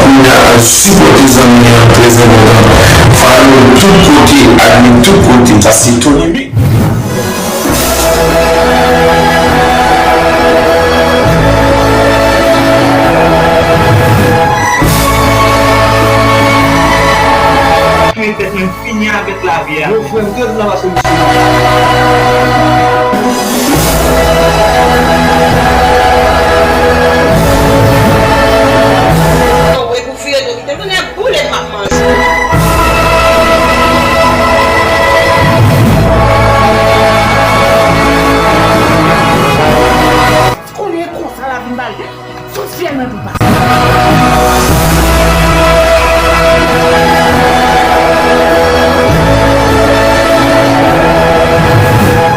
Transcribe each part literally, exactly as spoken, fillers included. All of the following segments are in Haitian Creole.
Kounye a, sipòte zanmi an trè enpòtan. Follow tout kote, admin tout kote. Sa se Tony Big. Fini avèk lavi a. Yo fè m te vin la pase misye. Yo, e pou vire do kite m, tande boule m ap manje. Konnen konsa la vin bal. Sou syèl mwen pou pase.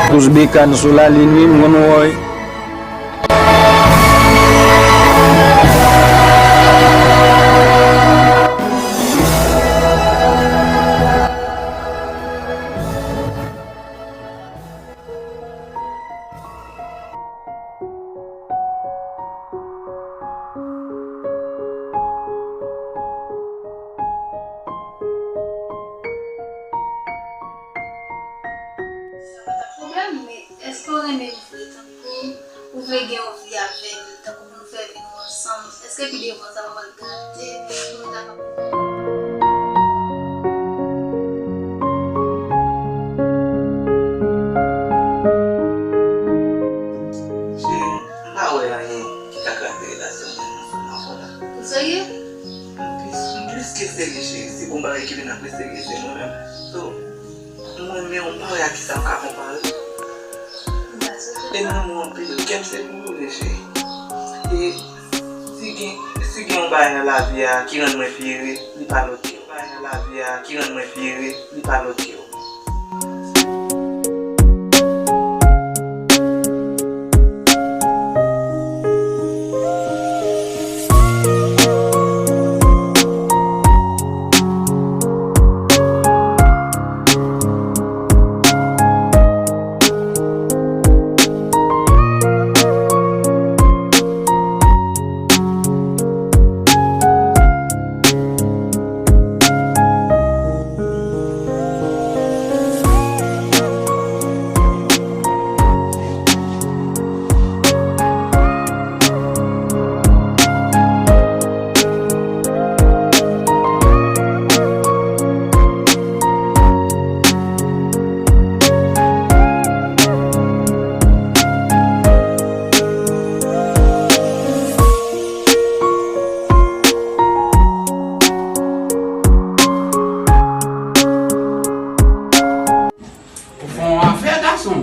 Kous bekàn sou lalin wi, m konn wè w. Sa pa ta pwoblèm, men èske w renmen m vre tankou ou vle gen yon vi avè l, tankou pou nou fè vi nou ansanm? Èske pi devan sa w ap gade pou nou ta kapab? Cheri, m pa wè anyen ki ka kraze relasyon mwen avè w la. Ou serye? M plis, m plis ke serye, cheri. Si gon bagay ki vin apre serye, se mwen menm. So, mwen menm, m pa wè a kisa m ka konpare. E m renmen w anpil, kè m se pou ou vre, cheri. E si gen, si gen yon bagay nan lavi a ki rann mwen pi ere, li pa lòt ke ou. Bagay nan lavi a ki rann mwen pi ere, li pa lòt ke ou. Ou fè yon afè, gason.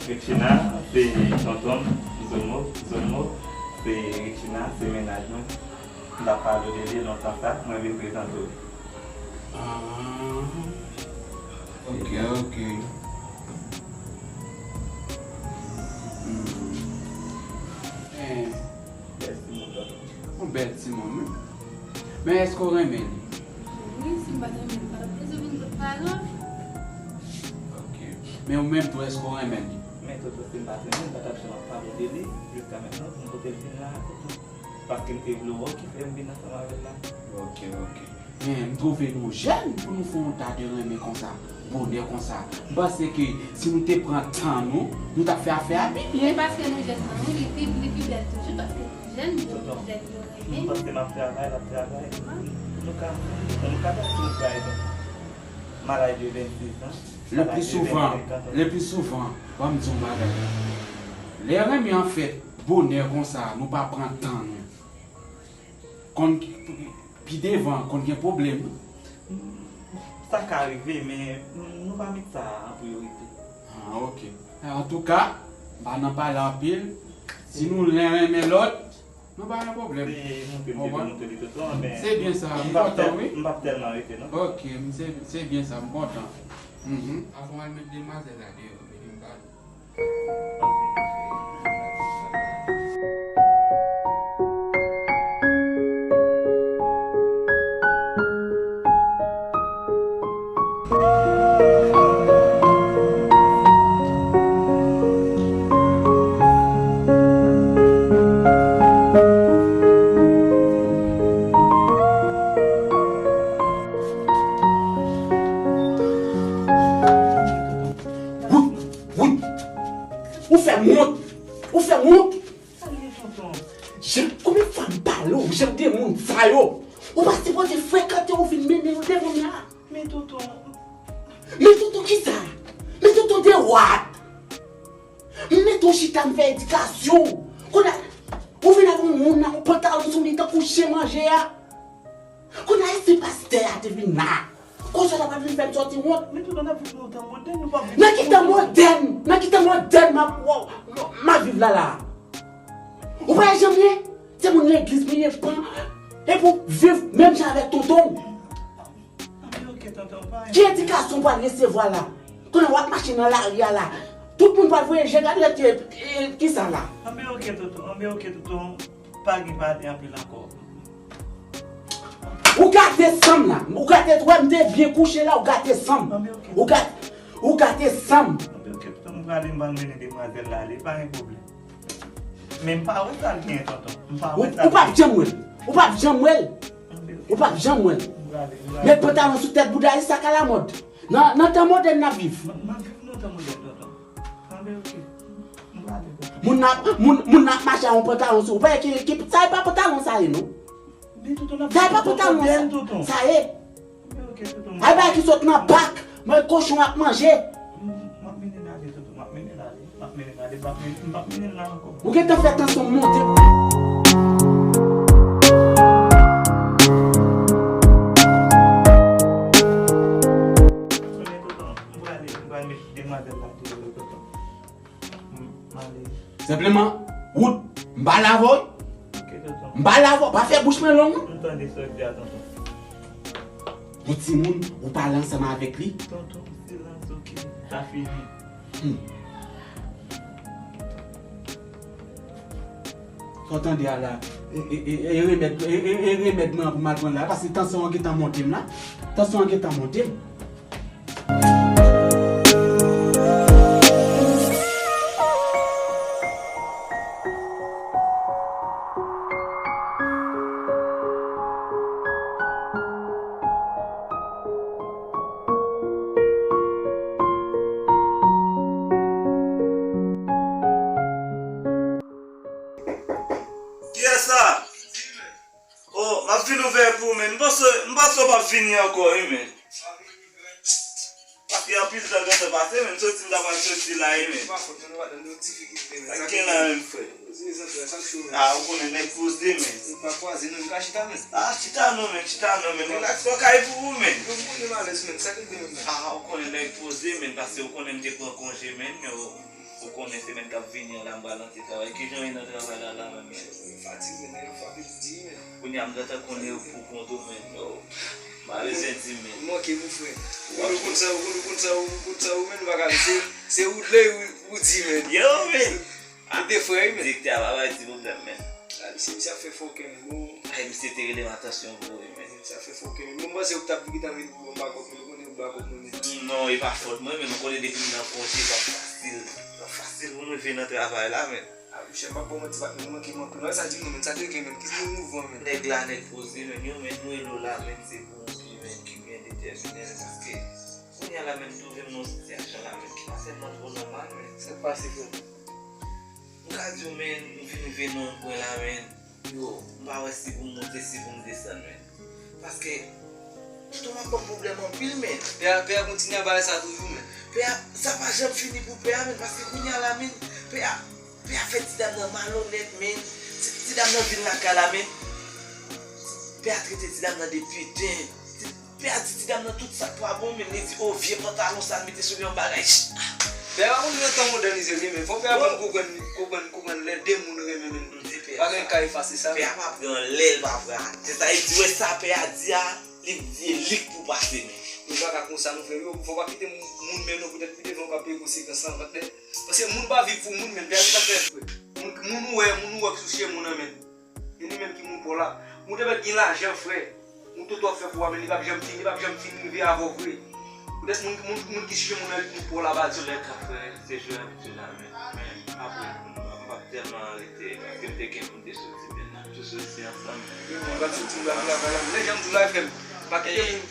Richina, se tonton m, Zomo, Zomo, se Richina, se mennaj mwen. M t ap pale w de li lontan sa, mwen vin prezante w li. Ah, ok, ok. Hmm. Eh. Bèl timoun, tonton. Yon bèl timoun, wi. Men èske w renmen li? Wi, si m pa t renmen li, m pa t ap bezwen vin kot paran. Ok. Men ou menm tou, èske w renmen li? Men tonton, si m pa t renmen li, m pa t ap janm ap pale w de li jiska mentnan, pou m pote l vin la, tonton. Paske m te vle w wè ki fè m vin ansanm avè l la. Ok, ok. Men, m twouve nou jèn pou nou fè yon ta de renmen konsa, bonè konsa. M panse ke si nou te pran tan nou, nou t ap fè afè a pi byen. Se paske nou jèn nan, wi, li pi, li pi bèl toujou, paske nou jèn, nou jèn, nou renmen. M panse m ap travay, l ap travay. Nou ka, nou ka pase yon travay, malay de vennsis an. Le pli souvan, le pli souvan, ban m di yon bagay. Lè renmen an fèt bonè konsa, nou pa pran tan nou. Konn, pi devan, konn gen pwoblèm. Sa ka rive, men nou pa met sa an priyorite. Ah, ok. Antouka, m pa nan pale anpil. Si nou len renmen lòt, nou pa gen pwoblèm. Se nou ke m te vle montre li tonton, men se byen sa, m kontan, wi. M p ap tèlman rete, non. Ok, m se, se byen sa, m kontan. Mhm. Avan w al met demwazèl la deyò, mete m pale. Ou pa sipoze frekante ou vin mennen yo devan m la. Men tonton. Men tonton kisa? Men tonton de wat? M mete w chita m fè edikasyon w. Kounye a, ou vin ak yon moun nan yon pantalon sou li tankou chen manje a. Kounye a, si pastè a te vin la, konsa w ta pral vin fè m sòti wont? Men tonton, n ap viv nan tan modèn, nou p ap viv nan ki tan modèn? Nan ki tan modèn m ap, w, m, m ap viv la la? Ou pa janm ye? Se moun legliz m ye, pan, epi w viv menm jan avèk tonton w. Anben, oke, tonton, pa. Ki edikasyon w pral resevwa la? Kounye a w ap mache nan lari a la. Tout moun pral voye je, gad lè te, e, kisa la? Anben, oke, tonton. Anben, oke, tonton. Pa gen pale anpil ankò. Ou gate san m la. Ou gate, wè m te byen kouche la, ou gate san m. Anben, oke. Ou gate, ou gate san m. Anben, oke, tonton. M prale, m pral mennen demwazèl la ale. Pa gen pwoblèm. Men m pa wè sa l genyen, tonton. M pa wè sa l genyen. Ou p ap janm wè l. Ou p ap janm wè l. Anben, oke. Ou p ap janm wè l. M prale, m prale. Met pantalon sou tèt bouda, e sa k alamòd. Nan, nan tan modèn n ap viv. M, m ap viv nan tan modèn, tonton. Anben, oke. M prale, tonton. Moun ap, moun, moun ap mache a yon pantalon sou. Ou pa wè ki, ki, sa e pa pantalon sa ye, non. Men tonton, n ap viv nan tan modèn, tonton. Sa e pa pantalon sa, sa ye. Anben, oke, tonton. Ay, bagay ki sot nan bak, men kochon ap manje. M, m ap mennen l ale, tonton. M ap mennen l ale. M ap mennen l ale, m p ap mennen, m p ap mennen l la ankò. Ou gentan fè tansyon monte. Men tonton, m prale, m pral met demwazèl la deyò, wi, tonton. M, m ale. Senpleman, wout, m pale avè w. Oke, tonton. M pale avè w, pa fè bouch mwen long, non. M tande sa w di a, tonton. Yon timoun, ou pale ansanm avèk li. Tonton, silans, oke. Sa fini. Hmm. Sa w tande a la, e, e, e, e remèd, e, e, e remèd mwen an pou m al pran la, paske tansyon an gentan monte m la. Tansyon an gentan monte m. Kiyès sa? Oh, m ap vin ouvè pou ou, men. M panse, m panse w p ap vini ankò, wi, men. Paske anpil tan gentan pase, men. M soti, m ta pral soti la, wi, men. Sa k gen la, men, frè? Ah, ou konnen nèg poze, men. Ah, chita non, men, chita non, men. Relax, fò kay pou ou, men. Ah, ou konnen nèg poze, men, paske ou konnen m te pran konje, men. Ou konnen semèn k ap vini an la, m pral antre travay. Kijan w ye nan travay la, la, menm? Fatige, nèg ap frape di, men. Kounye a, m gentan konnen ou pou kont ou, men. Yo, m pa bezwen di, men. Ou manke, mon frè. Ou konn, ou konn sa, ou konn, ou konn sa, ou konn sa, ou, men, ou pa ka, se, se ou lè ou, ou di, men. Yo, men. Ou te frè, men. Direktè a pa bay ti pwoblèm, men. A, misye, misye ap fè fòkè, men. Ay, misye te rele m atansyon pou ou, men. Misye ap fè fòkè, men. Mwen panse ou t ap vin, ki t ap vin pou mwen, m pa konprann, ou konnen ou pa konprann, men. Non, e pa fòt mwen, men ou konnen depi m nan konje, pa fasil. Pa fasil pou m rive nan travay la, men. A, monchè, m p ap ba w manti, patnè, nou manke m anpil. Wè sa di m non, men, sa te gen, men, ki moun mouvman, men. Nèg la, nèg poze, men, yo, men, nou e nou la, men, se pou yon fi, men, ki byen detèmine, men, paske, kounye a la, men, m twouve m nan yon sitiyasyon la, men, ki pa tèlman twò nòmal, men. Sa k pase, frè m? M ka di w, men, m vin rive nan yon pwen la, men, yo, m pa wè si pou m monte, si pou m desann, men. Paske, tonton ap ban m pwoblèm anpil, men. Pè a, pè a kontinye ap bay sa toujou, men. Pè a, sa pa janm fini pou pè a, men, paske kounye a la, men, pè a, pè a fè ti dam nan malonèt, men. Ti, ti dam nan vin lakay la, men. Pè a trete ti dam nan de piten. Ti, pè a di ti dam nan tout sa k pa bon, men. Li di, "O, vye pantalon sa l mete sou li, yon bagay." Pè a pa konn nan tan modènize li, men. Fò pè a aprann konprann, konprann, konprann lè de moun renmen, men. Pa gen ka efase sa. Pè a pa pran lè, l pa pran atè. Sa e di, wè sa pè a di a, li di e li k pou pase, men. Nou pa ka konsa, non, frè. Yo, fò pa kite moun, moun mennen w poutèt pi devan w ka peye konsekans lan, patnè. Paske moun pa viv pou moun, men. Pè a se sa k fè, frè. Moun, moun ou wè, moun ou wè k sou chemen w nan, men. E li menm ki moun pa w la. Moun te mèt gen lajan, frè. Moun toto ap fè pou w a, men li p ap janm fini, li p ap janm fin rive avè w vre. Poutèt moun, moun, moun ki sou chemen w nan, li moun pa w la, pa di. Antouka, frè, se jwe abitye la, men, men, apre, m p ap tèlman rete, paske m te gen pou m te soti, men n ap tou soti ansanm. Wi, men m p ap soti, m p ap travay la. Men jan m di w la, frè m, pa kite moun,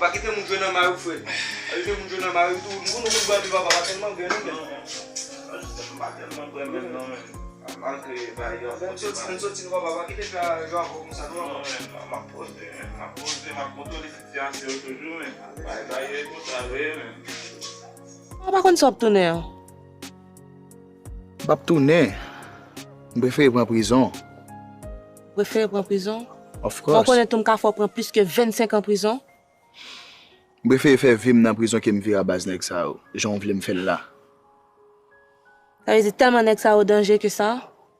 pa kite moun jwe nan may ou, frè. Pa kite moun jwe nan may ou tou. M konnen w konn bandi papa, pa tèlman byen, non, men. Non, non. M pa tèlman byen, men, non, men. Malgre bagay yo ap pote mal. Ann soti, ann soti, nou pa, pa kite fè yo avè w konsa, non, papa. Non, men, m ap poze, men, m ap poze, m ap kontwole sitiyasyon yo toujou, men. Bagay, bagay yo e konsa l ye, men. Ou pa konn sa w ap tounen an? M p ap tounen. M prefere pran prizon. Ou prefere pran prizon? Of course. Ou konnen tou m ka fè w pran plis ke vennsenk an prizon? M prefere fè vi m nan prizon ke m vire a baz nèg sa yo, jan w vle m fè l la. Sa vle di tèlman nèg sa yo danje ke sa,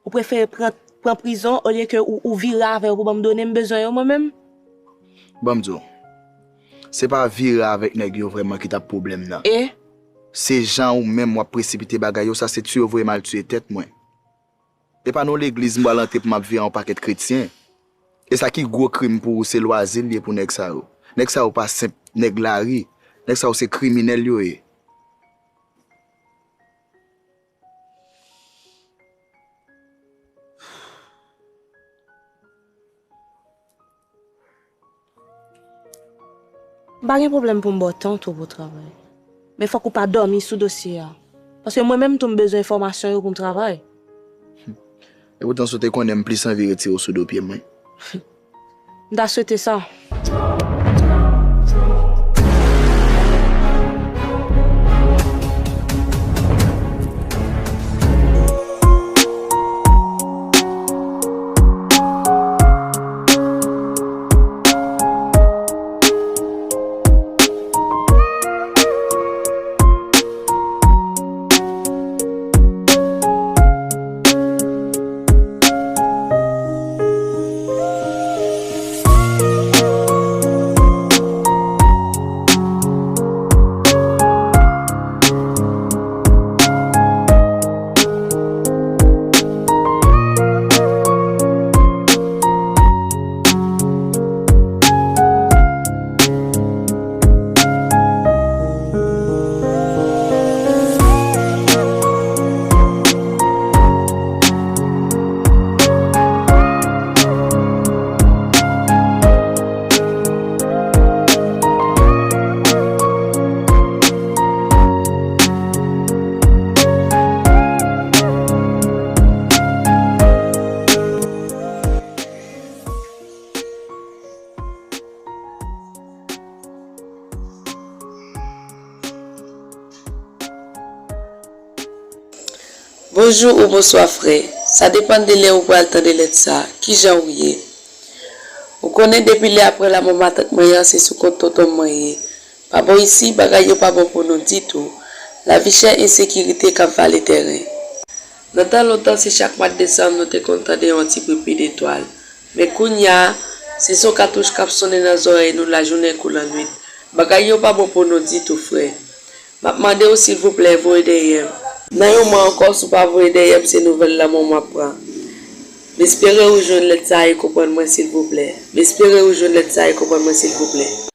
ou prefere pran, pran prizon olye ke ou, ou vire avè yo pou ban m done m bezwen yo mwen menm? Ban m di w, se pa vire avèk nèg yo vrèman ki t ap pwoblèm nan. E? Se jan ou menm w ap presipite bagay yo, sa se tiye w voye m al tiye tèt mwen. E pa nan yon legliz m pral antre pou m ap vire yon pakèt kretyen. E sa ki gwo krim pou ou, se lwazi l ye pou nèg sa yo. Nèg sa yo pa senp nèg lari. Nèg sa yo se kriminèl yo ye. M pa gen pwoblèm pou m ba w tan w tou pou w travay. Men fòk ou pa dòmi sou dosye a. Paske mwen menm tou m bezwen enfòmasyon yo pou m travay. Epoutan si w te konnen m plis anvi retire w sou do pye mwen. M ta swete sa. Bonjou ou bonswa frè. Sa depann de lè ou pral tande lèt sa. Kijan ou ye? Ou konnen depi lè apre lanmò matant mwen an se sou kont tonton mwen ye. Pa bò isi, bagay yo pa bon pou nou ditou. Lavi chè, ensekirite k ap vale tèren. Nan tan lontan, se chak mwa desanm nou te konn tande yon ti pipi detwal. Men kounye a, se son katouch k ap sonnen nan zòrèy nou lajounen kou lannwit. Bagay yo pa bon pou nou ditou, frè. M ap mande w, silvouplè, voye dèyè m. Nan yon mwa ankò, si w pa voye dèyè m, se nouvèl lanmò m ap pran. M espere ou jwenn lèt sa a e konprann mwen, silvouplè. M espere ou jwenn lèt sa a e konprann mwen, silvouplè.